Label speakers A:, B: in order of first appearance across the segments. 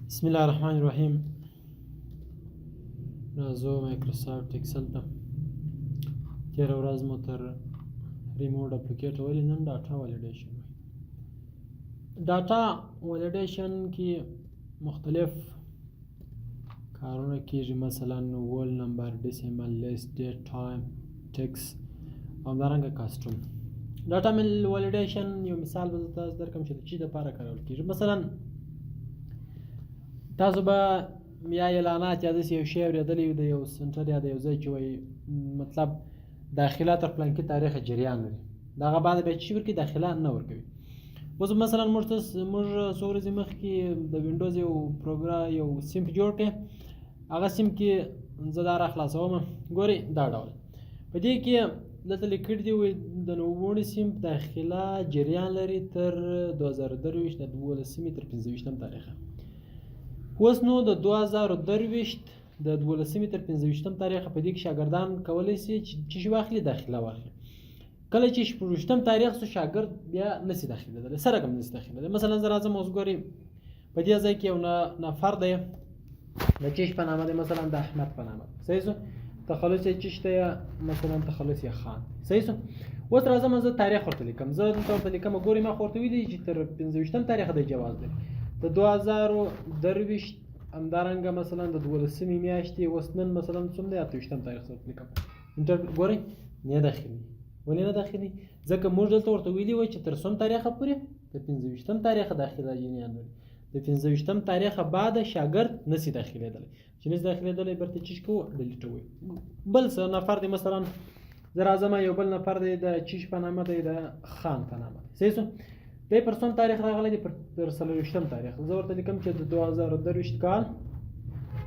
A: بسم الله الرحمن الرحیم. راځو مایکروسافټ اکسل ته. تېره ورځ مو تر ریموټ ډپلیکیټ ولې، نن ډاټا ولیډیشن وایي. ډاټا ولیډیشن کې مختلف کارونه کیږي، مثلا whole number، decimal، list، date، time، text او همدارنګه custom. ډاټا validation یو مثال به زه تاسو درکړم چې د چی دپاره کارول کیږي. مثلا تاسو به یا اعلانات یا داسې یو شی اورېدلی وي د یو سنټر یا د یو ځای چې وایي، مطلب داخله تر پلانکي تاریخه جریان لري، دغه بعد بیا چې ورکوي داخله نه ورکوي. اوس مثلا موږ ته موږ څو ورځې مخکې د وینډوز یو پروګرام یو صنف جوړ کړ. هغه صنف کې زه دا را خلاصوم، ګورئ، دا ډول په دې کې دلته لیکل دي، وایي د نوموړي صنف داخله جریان لري تر 2023 د 12مې تر 25 تاریخه. اوس نو د 2023 د 12مې تر 25 تاریخه په دې کې شاګردان کولی شي چې څه واخلي؟ داخله واخلي. کله چې 26 تاریخ سو، شاګرد بیا نسی داخلېدلی، سره کم نسی داخلېدلی. مثلا زه راځم، اوس ګوري، په دې ځای کې یو نفر دی، د چیش په نامه دی، مثلا د احمد په نامه، صحیح سو؟ تخلص یې چیش دی؟ مثلا تخلص یې خان، صحیح سو؟ اوس راځم، زه تاریخ ورته لیکم. زه دلته ورته لیکم، ګوري، ما خو ورته ویلي چې تر 25 تاریخ دی جواز لري، د 2023 همدارنګه مثلا د 12مې میاشتې. اوس نن مثلا څوم دی؟ 28 تاریخ ورته لیکم، enter. ګورئ، نه داخلي. ولې نه داخلي؟ ځکه موږ دلته ورته ویلي و چې تر څوم تاریخه پورې؟ د 25 تاریخه داخله جریان لري. د 25 تاریخه بعد شاګرد نسی داخلېدلی. چې نسی داخلېدلی، بیرته چیش کوو؟ delete وي. بل څه نفر دی، مثلا زه راځم، یو بل نفر دی، د چیش په نامه دی، د خان په نامه دی، صحیح سو؟ دی پر څوم تاریخ راغلی دی؟ پر 24 تاریخ. زه ورته لیکم چې د 2023 کال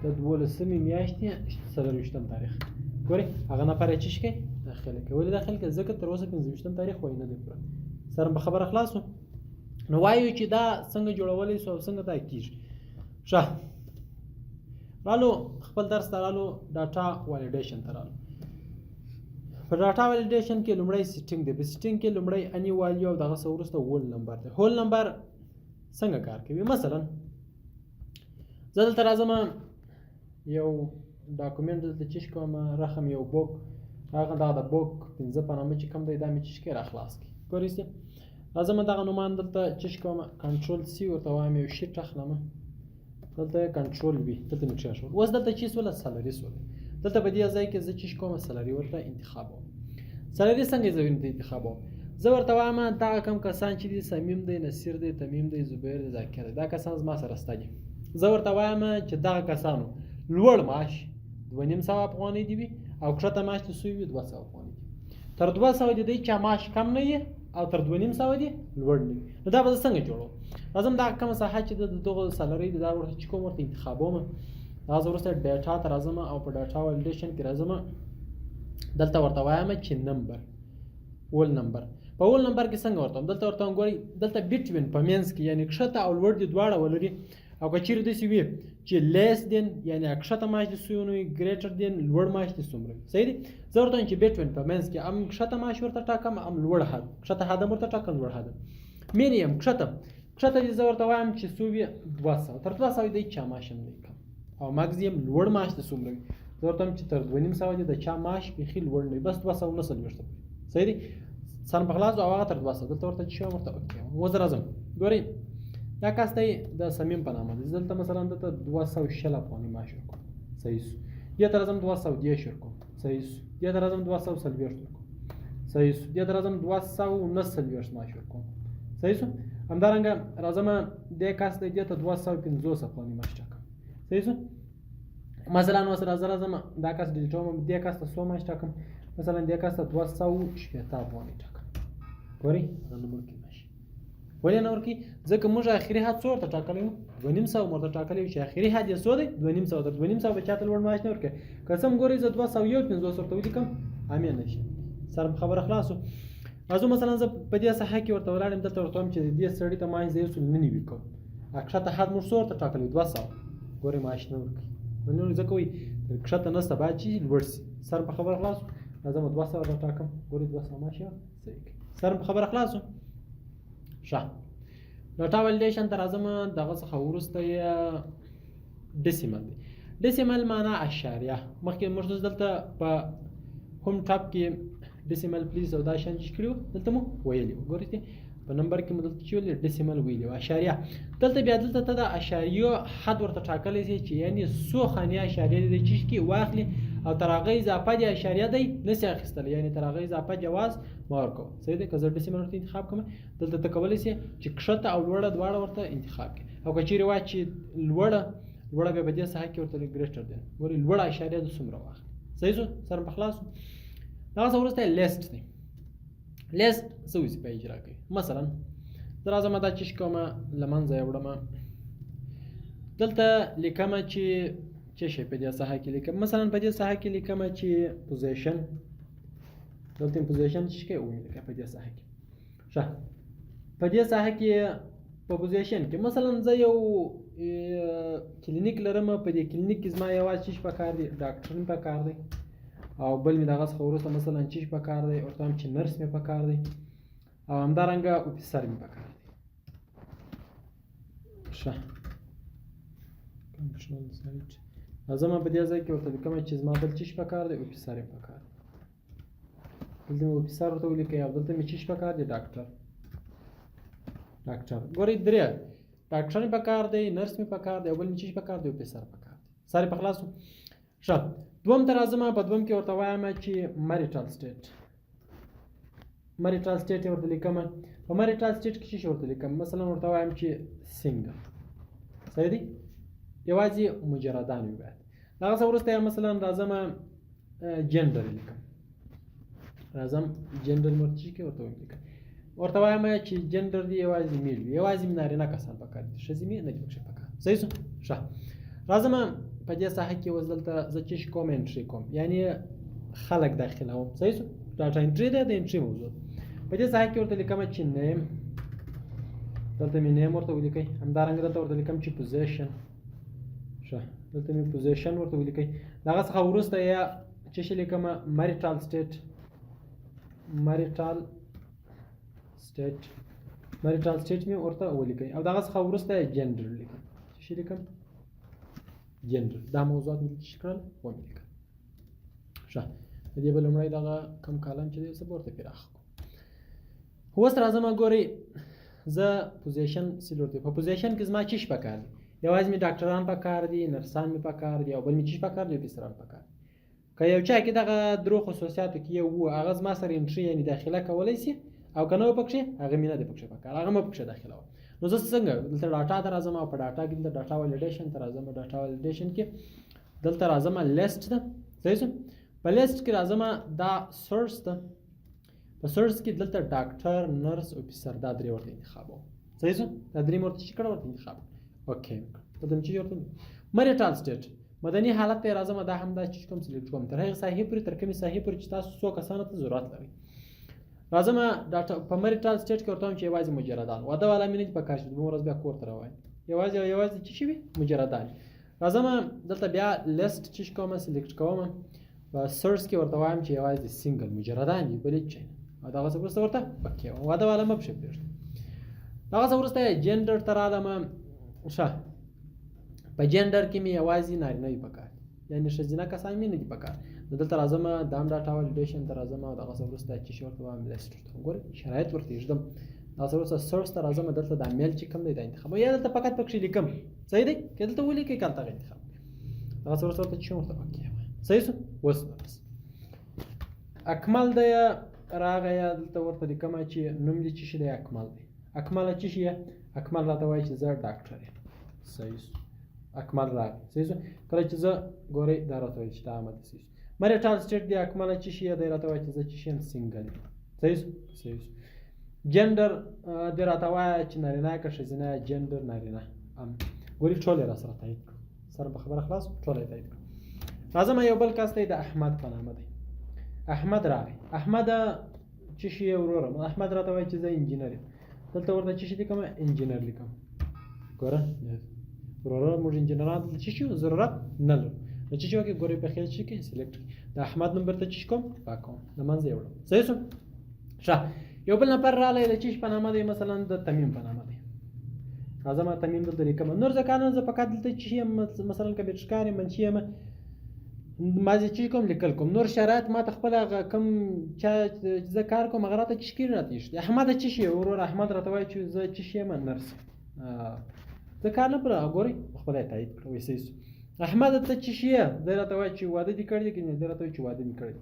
A: د 12مې میاشتې 24 تاریخ. ګورئ، هغه نفر یې چیش کوي؟ داخله کوي. ولې داخل کوي؟ ځکه تر اوسه 25 تاریخ وایي نه دی پوره. سره په خبره خلاصو؟ نو وایو چې دا څنګه جوړولی سو او څنګه دا کیږي. ښه، رالو خپل درس ته، رالو ډاټا validation ته رالو. په ډاټا validation کې لومړی setting دی. په setting کې لومړی any value او دغه څه وروسته whole number دی. whole number څنګه کار کوي؟ مثلا زه دلته راځم، یو document دلته چیش کوم، رقم یو book هغه دا د book 5 په نامه چې کوم دی، دا مې چیش کې را خلاص کی. ګورئ، راځم، دغه نومان دلته چیش کوم، control C ورته وایم، یو sheet اخلم دلته، control V، دلته مې کښېښول. اوس دلته چې سوله؟ salary سوله. دلته په دې ځای کې زه چیش کوم؟ salary ورته انتخابوم. salary څنګه زه انتخابوم؟ زه ورته وایم دا کم کسان چې دي، صمیم دی، نصیر دی، تمیم دی، زبیر دی، ذاکر دی، دا کسان زما سره سته دي. زه ورته وایم چې دغه کسانو لوړ معاش 250 افغانۍ دی وي او کښته معاش دې څو وي؟ 200 افغانۍ دي. تر 200 دې دی چا معاش کم نه وي او تر 250 دې لوړ نه وي. نو دا به زه څنګه جوړوم؟ راځم، دا کومه ساحه چې د دغه salary د دا ورته چې کوم ورته انتخابوم. دا زه وروسته ډیټا ته راځم او په ډیټا validation کې راځم، دلته ورته وایم چې number، whole number. په whole number کې څنګه ورته دلته ورته ګوري؟ دلته between، په منځ کې، یعنی کښته او لوړ دي دواړه ولري او که چیرې داسې وي چې less than، یعنی کښته معاش دې څومره وي، greater than، لوړ معاش دې څومره وي. صحیح دی؟ زه ورته وایم چې between، په منځ کې هم کښته معاش ورته ټاکم، هم لوړ حد، کښته حد هم ورته ټاکم، لوړ حد. minimum کښته دې زه ورته وایم چې څو وي؟ 200. تر 200 دی چا معاش هم نه کم او ماکسیمم لوړ معاش دې څومره وي؟ زه ورته وایم چې تر 250 دې د چا معاش بیخي لوړ نه وي، بس 249. صحیح دی؟ سر په خلاص او هغه تر 200 دلته ورته چې ورته okay. اوس راځم، ګورئ، دا کس دی، د صمیم په نامه دی. دلته مثلا دلته 220 افغانۍ معاش ورکوم، صحیح سو؟ دې ته راځم، 230 ورکوم، صحیح سو؟ دې ته راځم، 240 ورکوم، صحیح سو؟ دې ته راځم، 249 معاش ورکوم، صحیح سو؟ همدارنګه راځم، دې کس دی، دې ته 250 افغانۍ معاش ټاکم، صحیح سو؟ مثلا اوس راځه راځم، دا کس delete وم، دې کس ته څو معاش ټاکم؟ مثلا دې کس ته 260 افغانۍ ټاکم. ګورئ، هغه نه ورکوي معاش. ولې نه ورکوي؟ ځکه موږ اخري حد څو ورته ټاکلی وو؟ 250 مو ورته ټاکلی وو چې اخري حد یې څو دی؟ 250. تر 250 به چاته لوړ معاش نه ورکوي. که څه هم ګورئ، زه 251 ورته ولیکم، هم یې نه شي. سر په خبره خلاصو؟ راځو، مثلا زه په دې ساحه کې ورته ولاړ یم، دلته ورته وایم چې دې سړي ته معاش زه 199 کوم. کښته حد موږ څو ورته ټاکلی؟ 200. ګورئ، معاش نه ورکوي. ولې نه؟ ځکه وایي کښته نشته، باید چې لوړ سي. سر په خبره خلاصو؟ راځم، 200 ورته ټاکم. ګورئ، 200 معاش یې صحیح. سر په خبره خلاصو؟ ښه، ډاټا validation ته راځم. دغه څخه وروسته یې Decimal دی. Decimal معنا اشاریه. مخکې موږ دلته په هم ټاپ کې decimal place او دا شیان چې کړي وو، دلته مو ویلي وو. ګورئ په نمبر کې مو دلته چې ویلي decimal ویلي وو، اشاریه. دلته بیا دلته ته د اشاریو حد ورته ټاکلی شي چې یعنی څو خانې اشاریه دې چې کې واخلي او تر هغه اضافه دې اشاریه دی نسی اخیستلی، یعنی تر هغه اضافه جواز مه ورکوه. صحیح دی. که زه decimal ورته انتخاب کړم، دلته ته کولی شې چې کښته او لوړه دواړه ورته انتخاب کړې، او که چیرې وایي چې لوړه لوړه بیا په دې ساحه کې ورته greater دی، ګورئ لوړه اشاریه د څومره واخلي. صحیح شو، سره په خلاص. دغه څه وروسته لیست دی. لیست څه وظیفه اجرا کوي؟ مثلا زه راځم دا چیش کوم، له منځه یې وړم، دلته لیکم چې څه شی په دې ساحه کې لیکم. مثلا په دې ساحه کې لیکم چې position، دلته position چې کوي ومې لیکه په دې ساحه کې. ښه، په دې ساحه کې په position کې مثلا زه یو کلینیک لرم، په دې کلینیک کې زما یوازې چیش پکار دی، ډاکټر مې پکار دی، او بل مې دغه څخه وروسته مثلا چیش پکار دی، ورته هم چې نرس مې پکار دی، او همدارنګه officer مې پکار دی. ښه، control Z. راځم په دې ځای کې ورته لیکم چې زما بل چیش پکار دی، officer مې پکار دی. دلته مې officer ورته ولیکئ، او دلته مې چیش پکار دی، ډاکټر. ډاکټر ګورئ درې ډاکټر مې پکار دی، نرس مې پکار دی، او بل مې چیش پکار دی، officer پکار دی. سر یې په خلاص. ښه، دوم ته راځم. په دوم کې ورته وایم چې marital state، marital state یې ورته لیکم. په marital state کې څه شی ورته لیکم؟ مثلا ورته وایم چې single. صحیح دی، یوازې مجردان وي باید. دغه څه وروسته مثلا راځم جندر لیکم. راځم جندر مې ورته چې ورته ولیکم، ورته وایم چې جندر دی یوازې male وي، یوازې مې نارینه کسان پکار دي، ښځې مې نه دي پکښې پکار. صحیح شو. ښه، راځم په دې ساحه کې اوس دلته زه چې کوم entry کوم، یعنی خلک داخلوم. صحیح شو، data entry ده، د entry موضوع. په دې ساحه کې ورته لیکم چې name، دلته مې name ورته ولیکئ. همدارنګه دلته ورته لیکم چې position. ښه، دلته مې position ورته ولیکئ. دغه څخه وروسته یې چې شي لیکم marital state، marital state، marital state مې ورته ولیکئ. او دغه څخه وروسته یې جندر لیکم. چې شي لیکم جندر. دا موضوعات مې چې کړل ومې لیکل. ښه، د دې به لومړی دغه کم column چې دی څه به ورته پراخ کړو. اوس راځم ګورئ زه position select. په position کې زما چیش پکار دی؟ یوازې مې ډاکټران پکار دي، نرسان مې پکار دي، او بل مې چیش پکار دي، officer ان پکار دي. که یو چا کې دغه درو خصوصیاتو کې یو وو، هغه زما سره entry یعنی داخله کولی شي، او که نه و پکښې هغه مې نه دی پکښې پکار، هغه مه پکښې داخله وه. نو زه څنګه دلته data ته راځم، او په data کې دلته data validation ته راځم. data validation کې دلته راځم لیست ده. صحیح شو، په لیست کې راځم دا source ده. په source کې دلته ډاکټر، نرس، officer دا درې ورته انتخابوم. صحیح شو، دا درې مې ورته چې کړه ورته انتخاب. okay، دلته مې چې ورته marital state مدني حالت ته راځم، دا هم دا چې کوم select کوم تر هغې ساحې پورې، تر کومې ساحې پورې چې تاسو څو کسانو ته ضرورت لرئ. راځم data په marital state کې ورته وایم چې یوازې مجردان، واده والا مې نه دي پکار چې دوه ورځ بیا کور ته راوایم، یوازې او یوازې چې شي وي مجردان. راځم دلته بیا لیست چې کوم select کوم، په source کې ورته وایم چې یوازې single مجردان دي، بل هېڅ شی نه. او دغه څه وروسته ورته okay واده والا مه پکښې پرېږده. دغه څه وروسته جندر ته رالم. ښه، په جندر کې مې یوازې نارینه وي پکار دي، یعنی ښځینه کسان مې نه دي پکار. نو دلته راځم دام data validation ته راځم، او دغه څه وروسته چې شي ورته وایم لیست ورته وګورئ، شرایط ورته ایږدم. دغه څه وروسته source ته راځم، دلته دا male چې کوم دی دا انتخاب، یا دلته فقط پکښې لیکم. صحیح دی، که دلته ولیکئ که هلته هغه انتخاب. دغه څه وروسته ورته چې ورته okay وایم. صحیح شو. اوس بس اکمل دی راغی، دلته ورته لیکم چې نوم دې څه شي دی، اکمل دی. اکمل څه شي؟ اکمل راته وایي چې زه ډاکټر یم. صحیح شو، اکمل راغی. صحیح شو، کله چې زه ګورئ دا راته وایي چې دا عمل صحیح شو. marital state دی اکمل څه شي دی، راته وایي چې زه څه شي یم، single یم. صحیح شو، صحیح شو. جندر دی راته وایي چې نارینه که ښځینه، جندر نارینه. ګورئ ټول یې راسره تایید کړو، سره په خبره خلاص، ټول یې تایید کړو. راځم یو بل کس دی، د احمد په نامه دی. احمد راغی. احمد څه شي وروره؟ احمد راته وایي چې زه انجینر یم. دلته ورته څه شي لیکم؟ انجینر لیکم. ګوره وروره موږ انجینران دلته څه شي ضرورت نه لرو، نو څه شي وکړي؟ ګورئ په خیال شي کې select کړي. د احمد نوم ته څه کوم؟ پاک کوم، له منځه یې وړم. صحیح شو. ښه، یو بل نفر راغلی د چیش په نامه دی، مثلا د تمیم په نامه دی. راځم تمیم دلته لیکم. نور زه کار نه، زه فقط دلته چې یم مثلا کمپیوټر کار یم، منشي یم، ما زه چې کوم لیکل کوم. نور شرایط ما ته خپل هغه کوم چا چې زه کار کوم هغه راته چې کېږي راته ایښي. احمد چې شي ورور احمد راته وایي چې زه چې شي یم نرس، زه کار نه پر ګورئ خپله یې تایید کړه، وایي صحیح سو. احمد ته چې شي دی راته وایي چې واده دې کړی دی که نه؟ دی راته وایي چې واده مې کړی.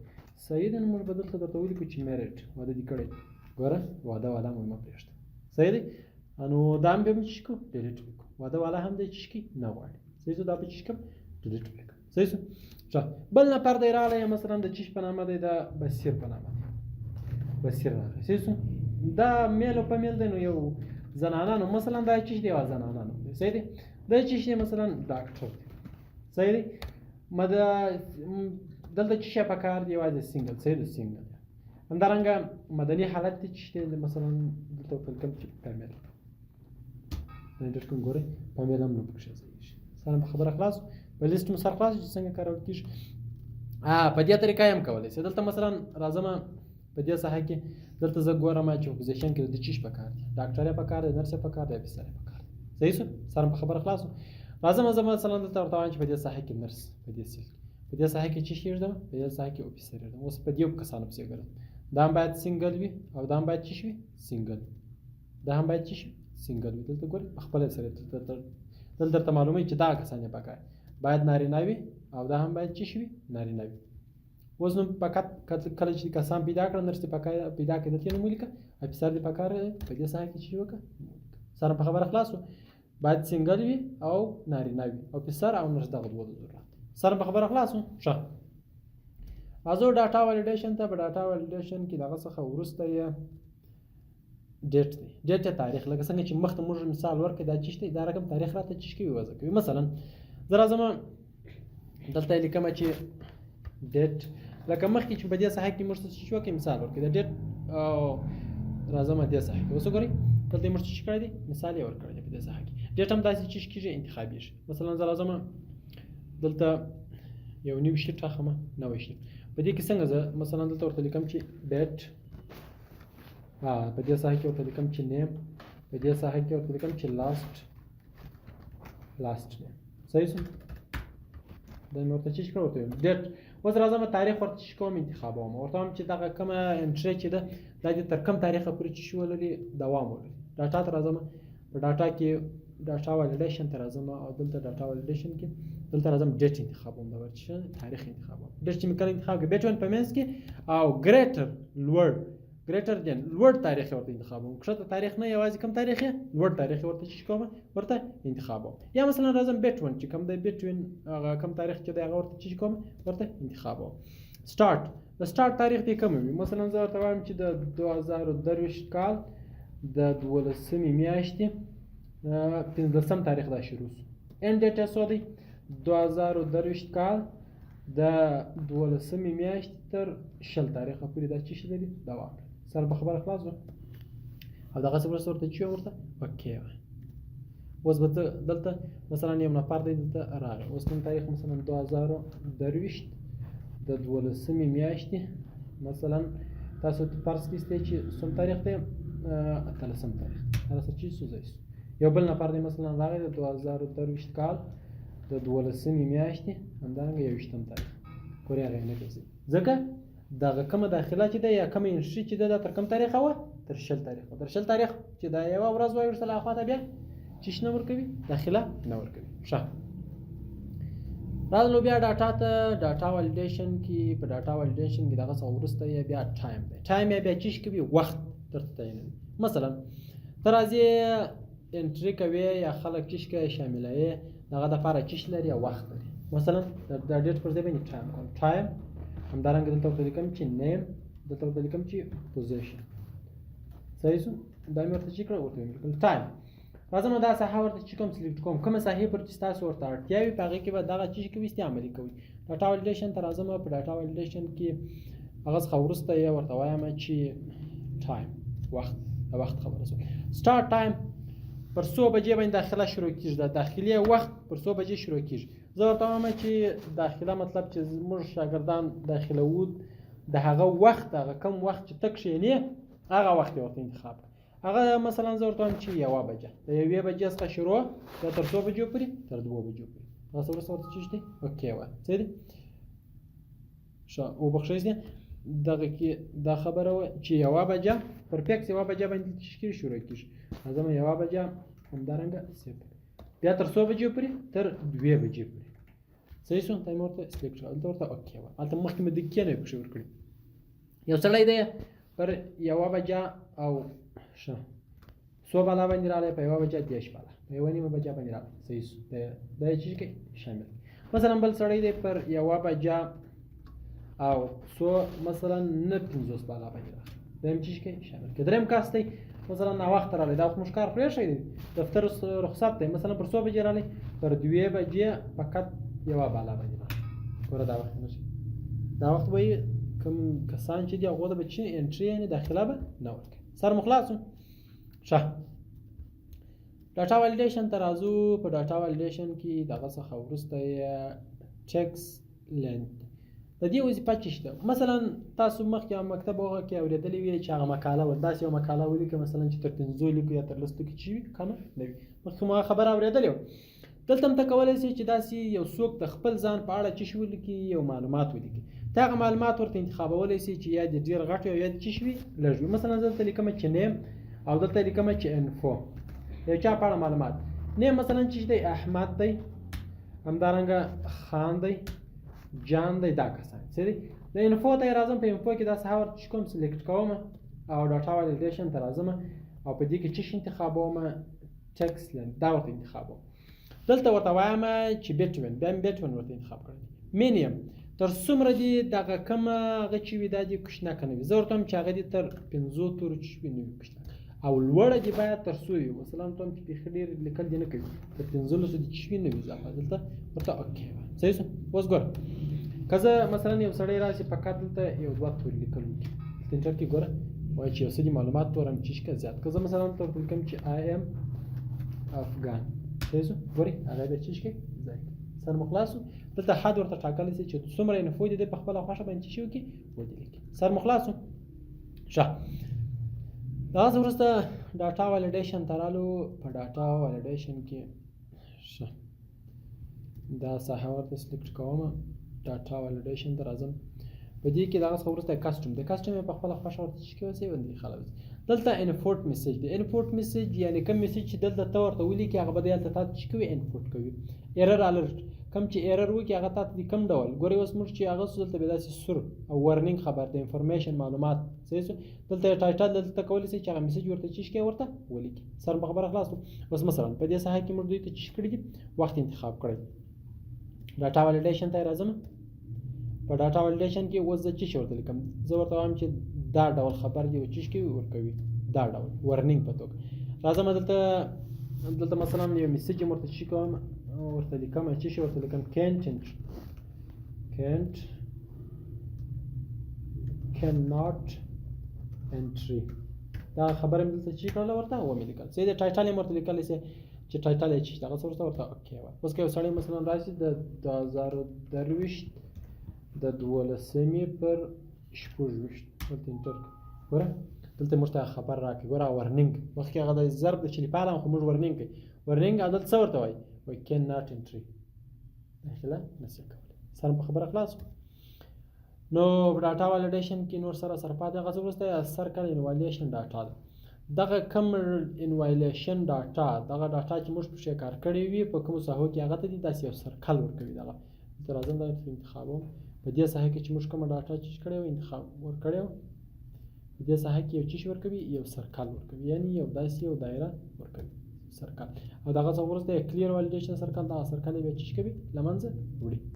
A: صحیح دی، نو موږ به دلته درته ولیکو چې میرټ، واده دې کړی. ګوره واده والا مو مه پرېږده، صحیح دی. نو دا هم بیا موږ چې کوو ډیلیټ وکړو، واده والا هم دی چې کی نه غواړي، صحیح سو. دا به چې کوم ډیلیټ وکړم، صحیح سو. ښه بل نفر دی راغلی مثلا د چیش په نامه دی، د بصیر په نامه دی، بصیر راغی، صحیح سو. دا میل او فیمیل دی، نو یو زنانه، نو مثلا دا چیش دی یو زنانه نوم دی، صحیح دی. دا چیش دی مثلا ډاکټر دی، صحیح دی. مده دلته چې شی پکار دی یوازې single، صحیح دی، single دی. همدارنګه مدني حالت دی چې دی مثلا دلته ورته لیکم چې female، edit کوم، ګورئ female هم نه پکښې ځایېږي. سره په خبره خلاص، په لیست مو سر خلاص چې څنګه کارول کېږي. په دې طریقه یې هم کولی شئ. دلته مثلا راځم په دې ساحه کې، دلته زه ګورم چې په position کې د چیش پکار دی، ډاکټر یې پکار دی، نرس یې پکار دی، افیسر یې پکار دی، صحیح سو. سره په خبره خلاص. راځم زه مثلا دلته ورته وایم چې په دې ساحه کې نرس، په دې cell کې، په دې ساحه کې چې شي ږدم، په دې ساحه کې officer ږدم. اوس په دې کسانو پسې ګرځم، دا هم باید single وي او دا هم باید چې وي single، دا هم باید چې شي single وي. دلته ګورئ په خپله سره دلته درته معلوموي چې دا کسان یې پکار باید نارینه وي او دا هم باید چې شي وي نارینه وي. اوس نو فقط کله چې کسان پیدا کړه، نرس دې پیدا کړه، دلته یې نوم ولیکه، officer دې پکار په دې ساحه کې چې وکړه. سره په خبره خلاص. باید single وي او نارینه وي، officer او نرس دغه دوه ضرورت. سره په خبره خلاص. ښه راځو data validation ته. په data validation کې دغه څخه وروسته یې date دی، date تاریخ، لکه څنګه چې مخته موږ مثال ورکړ، دا چې دا رقم تاریخ راته چې کوي وضع کوي. مثلا زه راځم دلته لیکم چې date، لکه مخکې چې په دې ساحه کې موږ څه شو کې مثال ورکړ د date، او راځم دې ساحه کې اوس وګورئ دلته موږ څه کړی دی، مثال یې ورکړی دی. په دې ساحه کې date هم داسې چې کېږي انتخابېږي. مثلا زه راځم دلته یو new sheet اخلم، نوی sheet. په دې کې څنګه زه مثلا دلته ورته لیکم چې date، په دې ساحه کې ورته لیکم چې name، په دې ساحه کې ورته لیکم چې last name، صحیح سو. دا مې ورته چې کړو ورته date. اوس راځم تاریخ ورته چې کوم انتخابوم، ورته وایم چې دغه کومه entry چې ده دا دې تر کوم تاریخه پورې چې ولري دوام ولري. data ته راځم، په data کې data validation ته راځم او دلته data validation کې دلته راځم date انتخابوم، دا ورته تاریخ انتخابوم. date چې مې کله انتخاب کړ between په منځ کې او greater لوړ، greater than لوړ تاریخ ورته انتخابوم، کښته تاریخ نه، یوازې کوم تاریخ یې لوړ تاریخ ورته چې کوم ورته انتخابوم. یا مثلا راځم between چې کوم دی، between هغه کوم تاریخ چې دی هغه ورته چې کوم ورته انتخابوم. سٹارټ، د سٹارټ تاریخ دی کوم وي، مثلا زه ورته وایم چې د 2023 کال د 12مې میاشتې 15 تاریخ دا شروع سو. end date یې څو دی؟ 2023 کال د 12مې میاشتې تر 20 تاریخه پورې دا چې لري دوام لري. سره په خبره خلاص وو او دغه څه وروسته ورته چې ورته okay. اوس به ته دلته مثلا یو نفر دی دلته راغی، اوس کوم تاریخ مثلا 2023 د 12مې میاشتې، مثلا تاسو فرض کړئ چې څوم تاریخ دی، 18 تاریخ، هغه څه چې سوځي. یو بل نفر دی مثلا راغی د 2023 کال د 12مې میاشتې همدارنګه 21 تاریخ پورې هغه نه ګرځي، ځکه دغه کومه داخله چې ده یا کومه entry چې ده دا تر کوم تاریخه وه؟ تر 20 تاریخ. تر 20 تاریخ چې دا یوه ورځ وایي ورسره اخوا ته بیا چیش نه ورکوي، داخله نه ورکوي. ښه راځو بیا data ته. data validation کې په data validation کې دغه څخه وروسته یې بیا time دی. time یې بیا چیش کوي، وخت درته تعینوي. مثلا ته راځې entry کوې یا خلک چیش کوي شاملوي، دغه دپاره چیش لري، وخت لري. مثلا د date پر ځای باندې time کوم، time همدارنګه دلته ورته لیکم چې name، دلته ورته لیکم چې position، صحیح سو. دا مې ورته چې کړه ورته مې لیکل time. راځم دا ساحه ورته چې کوم select کوم، کومه ساحې پر چې تاسو ورته اړتیا وي په هغې کې به دغه چې کوي استعمالي کوي. data validation ته راځم، په data validation کې هغه څخه وروسته یې ورته وایم چې time، وخت، د وخت خبره سو. start time پر څو بجې باندې داخله شروع کیږي، د داخلي وخت پر څو بجې شروع کیږي. زه ورته وایم چې داخله مطلب چې زموږ شاګردان داخلوو د هغه وخت، هغه کم وخت چې ته کښېنې هغه وخت یې ورته انتخاب کړه. هغه مثلا زه ورته وایم چې یوه بجه، د یوې بجې څخه شروع بیا تر څو بجو پورې؟ تر دوو بجو پورې. هغه څه وروسته ورته چې دی okay وایه. صحیح دی؟ ښه، وبخښئ چې دغه کې دا خبره وه چې یوه بجه پر fix یوه بجه باندې چې کېږي شروع کېږي. راځم یوه بجه همدارنګه صفر، بیا تر څو بجو پورې؟ تر دوې بجې پورې. صحیح شو؟ دا مې ورته select کړه، هلته ورته okay وه. هلته مخکې مې دقیقې نه وې پکښې ورکړي. یو سړی دی پر یوه بجه او ښه څو بالا باندې راغلی، په یوه بجه 30 بالا، په یوه نیمه بجه باندې راغلی. صحیح شو؟ دا یې چې شامل. مثلا بل سړی دی پر یوه بجه او څو مثلا نه 50 بالا باندې راغلی، دا هم چې شامل کړي. دریم کس دی مثلا ناوخته راغلی، دا خو موږ کار پرېښی دی، دفتر رخصت دی، مثلا پر څو بجې راغلی؟ پر دوې بجې فقط یوه بالا باندې راغلی. ګوره دا وخت نشي، دا وخت به یې کوم کسان چې دي هغو ته به چې entry یعنې داخله به نه ورکوي. سر مو خلاص شو؟ ښه، data validation ته راځو. په data validation کې دغه څخه وروسته یې text length د دې وظیفه چې شته. مثلا تاسو مخکې مکتب هغه کې اورېدلې وي چې هغه مقاله وه، داسې یو مقاله ولیکه مثلا چې تر پنځو لیکو یا تر لسو لیکو چې وي کمه نه وي، مخکې مو هغه خبره اورېدلې وه. دلته هم ته کولی شې چې داسې یو څوک د خپل ځان په اړه چې شي ولیکي، یو معلومات ولیکي، ته هغه معلومات ورته انتخابولی شې چې یا دې ډېر غټ وي او یا دې چې وي لږ وي. مثلا زه دلته لیکم چې name او دلته لیکم چې info، یو چا په اړه معلومات. name مثلا چې دی احمد دی، همدارنګه خان دی، جان دی، دا کسان څه دي. د info ته یې راځم، په info کې دا ساحه ورته چې کوم select کوم او data validation ته راځم او په دې کې چې انتخابوم text length دا ورته انتخابوم. دلته ورته وایم چې between، بیا مې between ورته انتخاب کړی. minimum تر څومره دي دغه کومه هغه چې وي دا دې کوچنکه نه وي، زه ورته وایم چې هغه دې تر پنځو تورو چې وي نه وي کوچنکه، او لوړه دې باید تر څو وي. مثلا ورته وایم چې بیخي ډېر لیکل دې نه کوي، تر پنځلسو دې چې وي نه وي اضافه. دلته ورته okay وایه. صحیح شو؟ اوس ګوره که زه مثلا یو سړی راشي فقط دلته یو دوه توري لیکل وکړي، دلته enter کې ګوره وایي چې یو څه دې معلومات نور هم چې شته زیات. که زه مثلا دلته ورته لیکم چې I am افغان، صحیح شو؟ ګورې هغه بیا چې شي ځای سر مو خلاص شو. دلته حد ورته ټاکلی شي چې څومره info دې په خپله خوښه باندې چې شي وکړي ودې لیکي. سر مو خلاص شو. ښه، دغه څه وروسته data validation ته رالو. په data validation کې ښه دا ساحه ورته select کوم، data validation ته راځم. په دې کې دغه څخه وروسته custom دی، custom یې په خپله خوښه ورته چې کوي باندې خلاص. دلته input message دی، input message یعنی کوم message چې دلته ته ورته ولیکې هغه به دی هلته تا ته چې کوي input کوي. error alert کوم چې error وکړي هغه تا ته د کوم ډول ګورې. اوس موږ چې هغه څه دلته به داسې سور او warning خبر دی، information معلومات. صحیح شو؟ دلته title دلته ته کولی شې چې هغه message ورته چې کوي ورته ولیکې. سر په خبره خلاص. اوس مثلا په دې ساحه کې موږ دوی ته چې کړي دي وخت انتخاب کړی. data validation ته راځم. په data validation کې اوس زه چې ورته لیکم، زه ورته وایم چې دا ډول خبر دی چې کوي ورکوي، دا ډول warning په توګه. راځم دلته، دلته مثلا یو message ورته چې کوم ورته لیکم چې ورته لیکم can't can't cannot entry. دا خبره مې دلته چې کړله ورته ومې لیکل. صحیح دی؟ title یې ورته لیکلی شي چې title یې چې دغه څه ورته ورته okay وایي. اوس که یو سړی مثلا راشي د 2023 د دولسمې پر 26 دلته enter ګوره دلته موږ ته خبر راکړي. ګوره warning مخکې هغه د ضرب د چلیپا خو موږ warning کوي. warning دلته څه ورته وایي؟ وایي can not entry، داخله نشي کولی. سر په خبره خلاص. نو data validation کې نور سره سره پاتې. هغه څه وروسته circle invalidation data ده. دغه کوم invalidation data، دغه data چې موږ پکې کار کړی وي په کومو ساحو کې هغه ته دي داسې یو circle ورکوي. دغه دلته راځم، دا انتخابوم. په دې ساحه کې چې موږ کومه data چې کړې وه انتخاب ورکړې وه، په دې ساحه کې یو چیش ورکوي، یو circle ورکوي، یعنی یو داسې یو دایره ورکوي circle. او دغه څه وروسته clear validation circle، دغه circle یې بیا چیش کوي له منځه وړي.